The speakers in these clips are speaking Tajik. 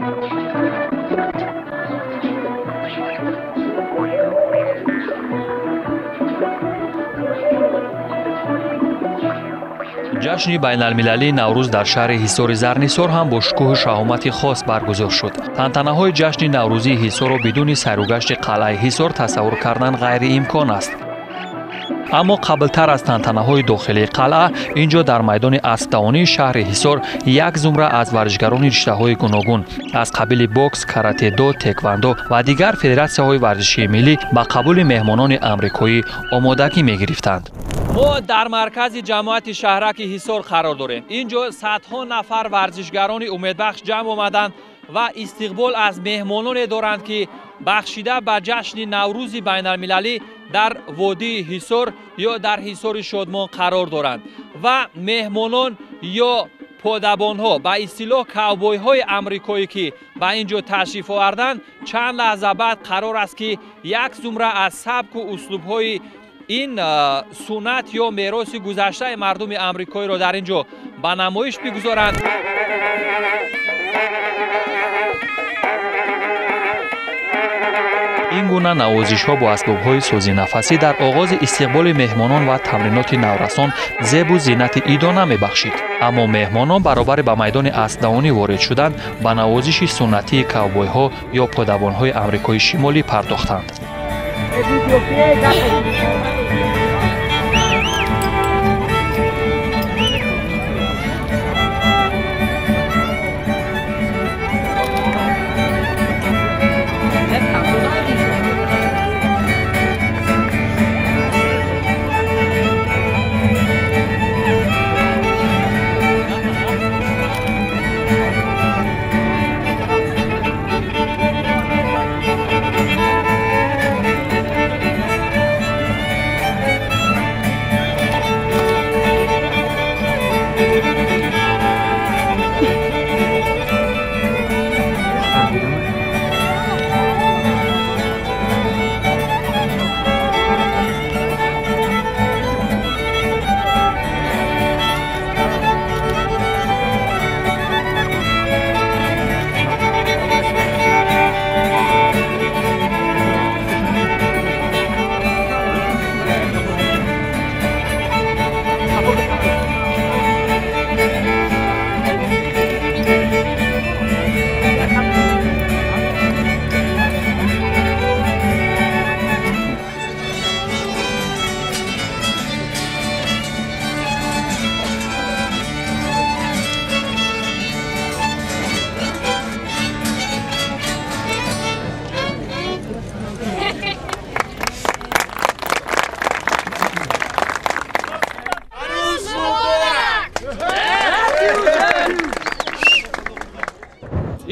Ҷашни байналмилалии Наврӯз дар шаҳри Ҳисори Зарнисор ҳам бо шукӯҳу шаҳомати хос баргузор шуд. Тантанаҳои ҷашни наврӯзии Ҳисорро бидуни сайругашти қалъаи Ҳисор тасаввур кардан ғайриимкон аст. Аммо қаблтар аз тантанаҳои дохилии қалъа, ин ҷо дар майдони аспдавонии шаҳри Ҳисор як зумра аз варзишгарони риштаҳои гуногун аз қабили бокс, каратедо, теквандо ва дигар федератсияҳои варзишии миллӣ ба қабули меҳмонони амрикоӣ омодагӣ мегирифтанд. Мо дар маркази ҷамоати шаҳраки Ҳисор қарор дорем. Ин ҷо садҳо нафар варзишгарони умедбахш ҷамъ омаданд ва истиқбол аз меҳмононе доранд, ки бахшида ба ҷашни Наврӯзи байналмилалӣ дар водии Ҳисор ё дар Ҳисори Шодмон қарор доранд ва меҳмонон ё подабонҳо, ба истилоҳ кавбойҳои амрикоӣ, ки ба ин ҷо ташриф оварданд, чанд лаҳза баъд қарор аст, ки як зумра аз сабку услубҳои ин суннат ё мероси гузаштаи мардуми амрикоиро дар ин ҷо ба намоиш бигузоранд. Ин гуна навозишҳо бо асбобҳои созинафасӣ дар оғози истиқболи меҳмонон ва тамриноти наврасон зебу зинати идона мебахшид. Аммо меҳмонон баробари ба майдони аспдавонӣ ворид шудан ба навозиши суннатии кавбойҳо ё подабонҳои амрикои шимолӣ пардохтанд.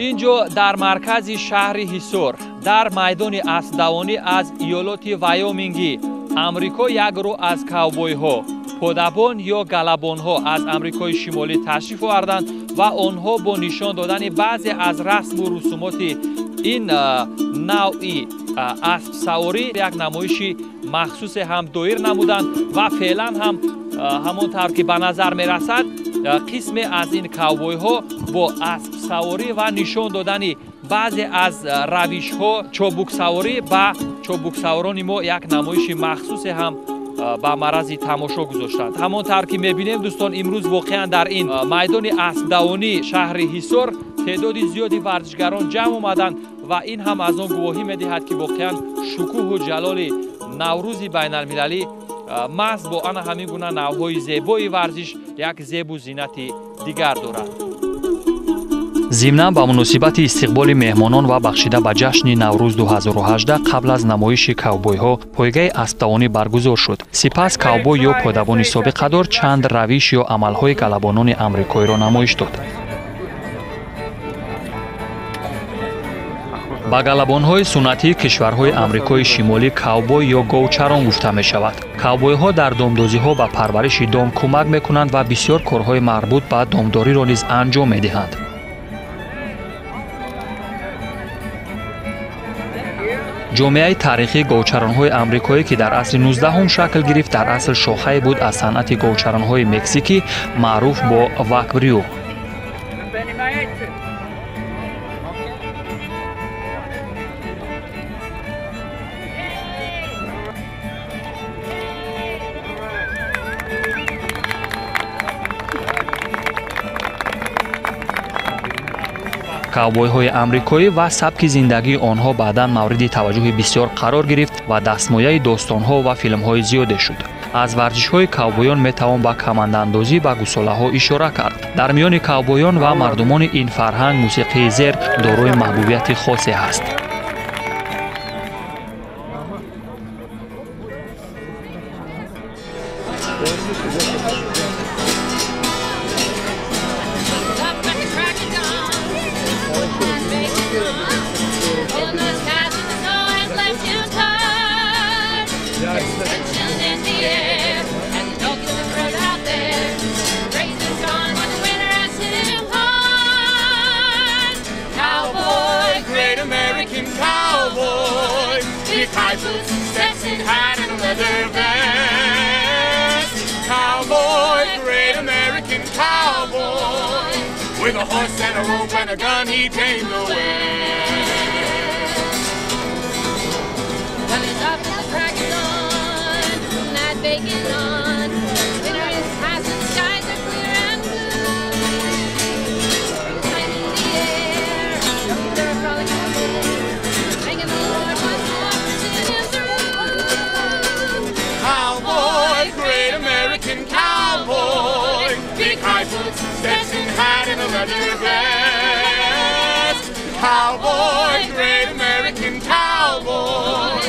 Ин ҷо дар маркази шаҳри Ҳисор, дар майдони аспдавонӣ аз иёлоти Вайоминги Амрико як гурӯҳ аз кавбойҳо, подабон ё галабонҳо аз Амрикои Шимолӣ ташриф оварданд ва онҳо бо нишон додани баъзе аз расму русумоти ин навъи аспсаворӣ як намоиши махсусе ҳам доир намуданд ва феълан ҳам ҳамон тавр ки ба назар мерасад, қисме аз ин кавбойҳо бо аспсаворӣ ва нишон додани баъзе аз равишҳо чобуксаворӣ ба чобуксаворони мо як намоиши махсусе ҳам ба маърази тамошо гузоштанд. Ҳамон тавр ки мебинем, дӯстон, имрӯз воқеан дар ин майдони аспдавонии шаҳри Ҳисор теъдоди зиёди варзишгарон ҷамъ омаданд ва ин ҳам аз он гувоҳӣ медиҳад, ки воқеан шукӯҳу ҷалоли Наврӯзи байналмилалӣ маҳз бо ана ҳамин гуна навъҳои зебои варзиш як зебу зинати дигар дорад. Зимнан ба муносибати истиқболи меҳмонон ва бахшида ба ҷашни Наврӯз 2018 қабл аз намоиши кавбойҳо пойгаи аспдавонӣ баргузор шуд. Сипас кавбой ё подабони собиқадор чанд равиш ё амалҳои галабонони амрикоиро намоиш дод. Ба галабонҳои суннатии кишварҳои Амрикои Шимолӣ кавбой ё говчарон гуфта мешавад. Кавбойҳо дар домдозиҳо ба парвариши дом кӯмак мекунанд ва бисёр корҳои марбут ба домдориро низ анҷом медиҳанд. Ҷомеаи таърихии говчаронҳои амрикоӣ, ки дар асри 19 шакл гирифт, дар асл шохае буд аз санъати говчаронҳои мексикӣ маъруф бо вакбрю. Ковбойҳои амрикоӣ ва сабки зиндагии онҳо баъдан мавриди таваҷҷӯҳи бисёр қарор гирифт ва дастмояи достонҳо ва филмҳои зиёде шуд. Аз варзишҳои ковбойон метавон ба камандандозӣ ба гусолаҳо ишора кард. Дар миёни ковбойон ва мардумони ин фарҳанг мусиқии зер дорои маҳбубияти хосе ҳаст. With a horse and a rope and a gun, he tamed the West. Well, he's up at the crack of dawn, putting that bacon on. Winter is past and the skies are clear and blue. Springtime in the air, donkeys are frolicking, thanking the Lord once more for seeing him through. Cowboy, great American cowboy, big high boots, Stetson hat and a leather vest. Cowboy, great American cowboy,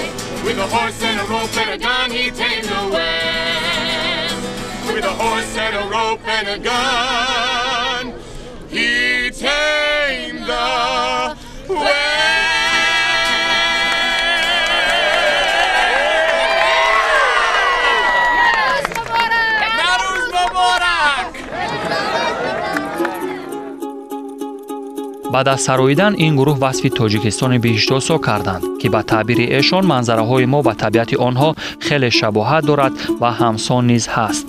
with a horse and a rope and a gun, he tamed the West. With a horse and a rope and a gun, he tamed the West. Баъд аз сароидан ин гурӯҳ васфи Тоҷикистони биҳиштосо карданд, ки ба таъбири эшон манзараҳои мо ба табиати онҳо хеле шабоҳат дорад ва ҳамсон низ ҳаст.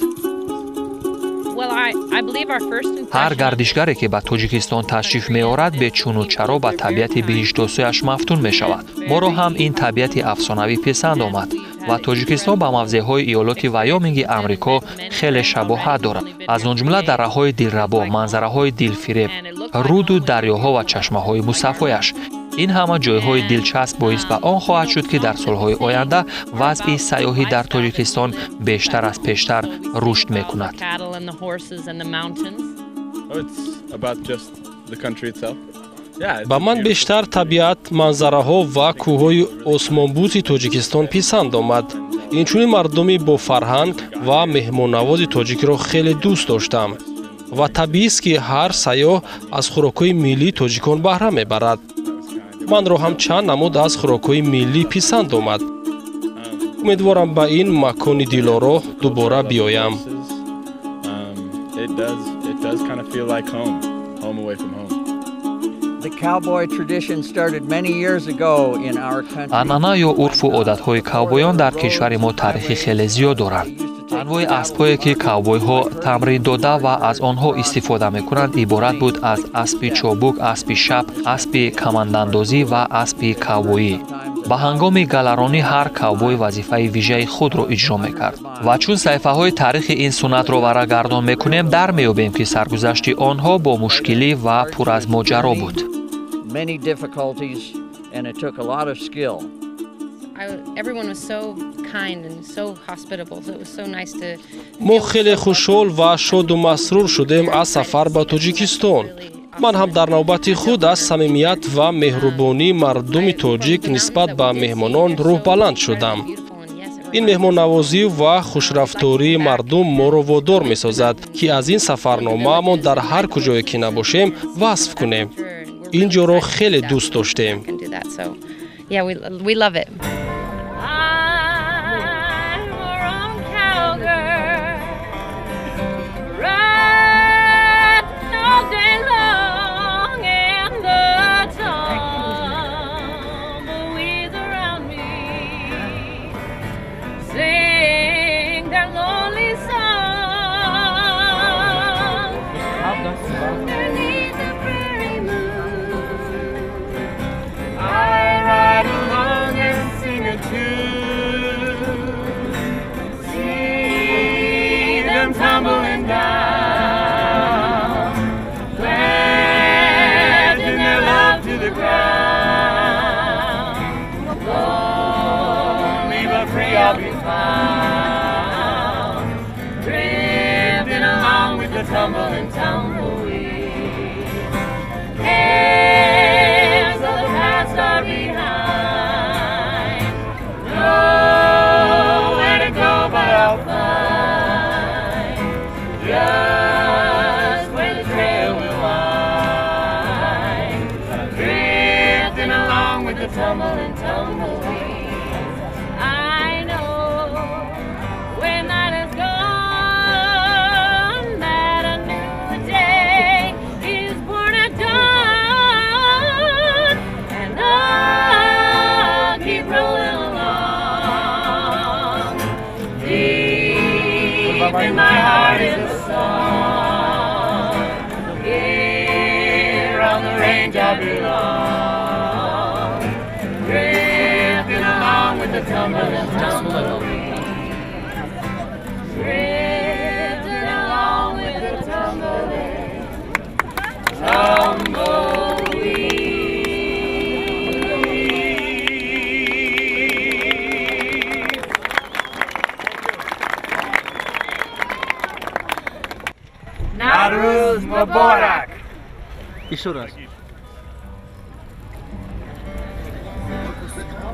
Ҳар гардишгаре, ки ба Тоҷикистон ташриф меорад, бечуну чаро ба табиати биҳиштосояш мафтун мешавад. Моро ҳам ин табиати афсонавӣ писанд омад ва Тоҷикистон ба мавзеъҳои иёлоти Вайоминги Амрико хеле шабоҳат дорад. Аз он ҷумла дараҳои дилрабо, манзараҳои дилфиреб, руду дарёҳо ва чашмаҳои мусаффояш. Ин ҳама ҷойҳои дилчасп боис ба он хоҳад шуд, ки дар солҳои оянда вазъи сайёҳӣ дар Тоҷикистон бештар аз пештар рушд мекунад. Ба ман бештар табиат, манзараҳо ва кӯҳҳои осмонбӯси Тоҷикистон писанд омад. Инчунин мардуми бофарҳанг ва меҳмоннавози тоҷикиро хеле дӯст доштам. Ва табиист, ки ҳар сайёҳ аз хӯрокҳои миллии тоҷикон баҳра мебарад. Манро ҳам чанд намуд аз хӯрокҳои миллӣ писанд омад. Умедворам ба ин макони дилоро дубора биёям. Анъана ё урфу одатҳои ковбойон дар кишвари мо таърихи хеле зиёд доранд. Анвои аспҳое, ки ковбойҳо тамрин дода ва аз онҳо истифода мекунанд, иборат буд аз аспи чобук, аспи шап, аспи камандандозӣ ва аспи ковбоӣ. Ба ҳангоми галаронӣ ҳар ковбой вазифаи вижаи худро иҷро мекард. Ва чун саҳифаҳои таърихи ин суннатро варагардон мекунем, дар меёбем, ки саргузашти онҳо бо мушкилӣ ва пур аз моҷаро буд. Мо хеле хушҳол ва шоду масрур шудем аз сафар ба Тоҷикистон. Ман ҳам дар навбати худ аз самимият ва меҳрубонии мардуми тоҷик нисбат ба меҳмонон рӯҳбаланд шудам. Ин меҳмоннавозӣ ва хушрафтории мардум моро водор месозад, ки аз ин сафарномаамон дар ҳар куҷое ки набошем васф кунем. Ин ҷоро хеле дӯст доштем. I ride along and see with the tumbling tumbleweeds. I know when night is gone that a new day is born at dawn, and I'll keep rolling along. Deep in my heart is a song. Here on the range I belong, drifting along with the tumbling tumbleweed, drifting along with the tumbling tumbleweed. Наврӯз муборак! Еще раз.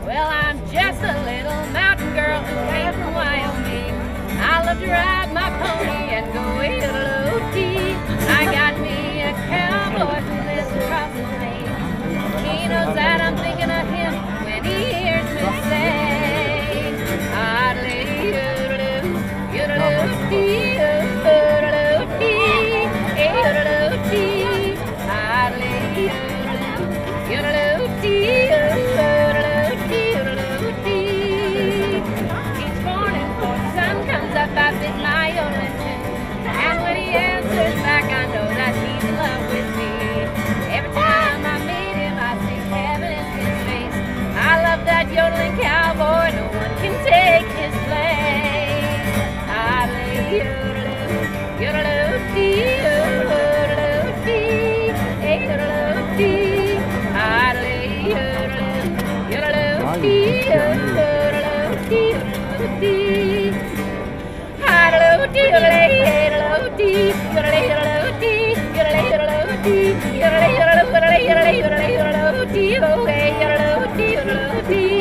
Well, I'm just a little mountain girl who came from Wyoming. I love to ride my pony and go yodeloo-dee. I got me a cowboy who lives across the plain. He knows that I'm thinking of him when he hears me say, Oddly-yodeloo, yodeloo-dee, yodeloo-dee, yodeloo-dee, oddly-yodeloo, yodeloo-dee, yodeloo-dee, yodeloo-dee. Each morning before the sun comes up, I bid my yodeling tune. And when he answers back, I know that he's in love with me. Every time I meet him, I see heaven in his face. I love that yodeling cowboy, no one can take his place. Oddly-yodeloo, yodeloo-dee, yodeloo-dee, yodeloo-dee, oddly-yodeloo, yodeloo-dee, yodeloo-dee, yodeloo-dee. Oddly-yodeloo, yodeloo-dee, yodeloo-dee, yodeloo-dee, yodeloo-dee, yodeloo-dee, oh, hey, yodeloo-dee, yodeloo-dee,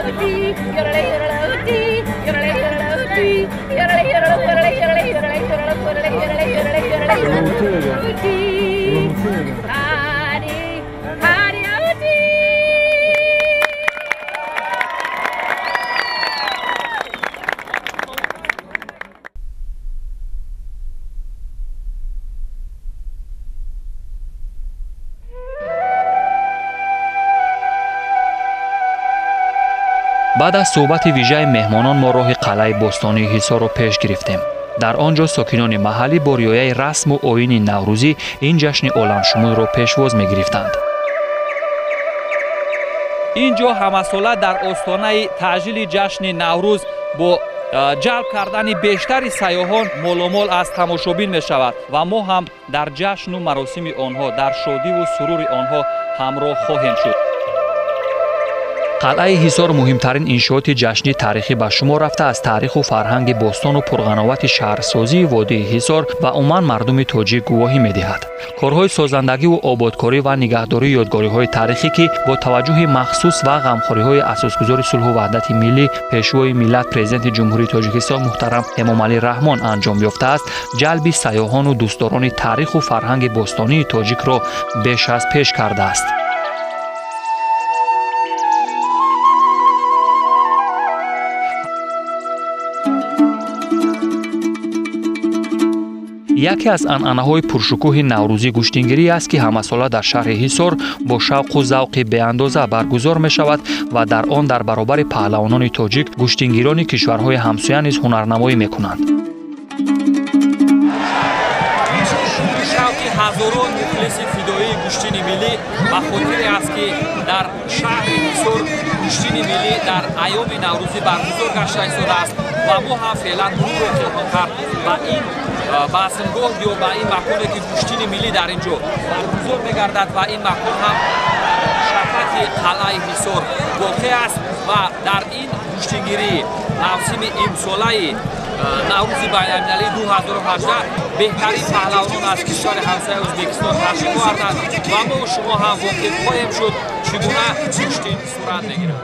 yodeloo-dee, yodeloo-dee, yodeloo-dee, yodeloo-dee, yodeloo-dee, yodeloo-dee. Howdy, howdy-oh-dee. Баъд аз суҳбати вижаи меҳмонон мо роҳи қалъаи бостонии Ҳисорро пеш гирифтем. Дар он ҷо сокинони маҳаллӣ бо риояи расму оини наврӯзӣ ин ҷашни оламшумулро пешвоз мегирифтанд. Ин ҷо ҳамасола дар остонаи таъҷили ҷашни Наврӯз бо ҷалб кардани бештари сайёҳон моломол аз тамошобин мешавад ва мо ҳам дар ҷашну маросими онҳо, дар шодиву сурури онҳо ҳамроҳ хоҳем шуд. Қалъаи Ҳисор муҳимтарин иншооти ҷашнии таърихӣ ба шумор рафта аз таъриху фарҳанги бостону пурғановати шаҳрсозии водии Ҳисор ва умуман мардуми тоҷик гувоҳӣ медиҳад. Корҳои созандагиву ободкорӣ ва нигаҳдории ёдгориҳои таърихӣ, ки бо таваҷҷӯҳи махсус ва ғамхориҳои асосгузори сулҳу ваҳдати миллӣ, пешвои миллат, президенти Ҷумҳурии Тоҷикистон муҳтарам Эмомалӣ Раҳмон анҷом ёфтааст, ҷалби сайёҳону дӯстдорони таъриху фарҳанги бостонии тоҷикро беш аз пеш кардааст. Яке аз анъанаҳои пуршукӯҳи наврӯзӣ гӯштингирӣ аст, ки ҳамасола дар шаҳри Ҳисор бо шавқу завқи беандоза баргузор мешавад ва дар он дар баробари паҳлавонони тоҷик гӯштингирони кишварҳои ҳамсоя низ ҳунарнамоӣ мекунанд. Шавқи ҳазорон мухлиси фидоии гӯштини миллӣ ба хотире аст, ки дар шаҳри Ҳисор гӯштини миллӣ дар айёми наврӯзӣ баргузор гашта истодааст ва мо ҳам феълан рӯро хоҳем кард ба ин базмгоҳ ё ба ин маконе, ки гӯштини миллӣ дар ин ҷо баргузор мегардад ва ин макон ҳам шафати қалъаи Ҳисор воқеъ аст ва дар ин гӯштингирии мавсими имсолаи Наврӯзи байналмилалии 2018 беҳтарин паҳлавонон аз кишвари ҳамсояи Ӯзбекистон ташриф оварданд ва мо шумо ҳам воқиф хоҳем шуд, чӣ гуна гӯштин сурат мегирад.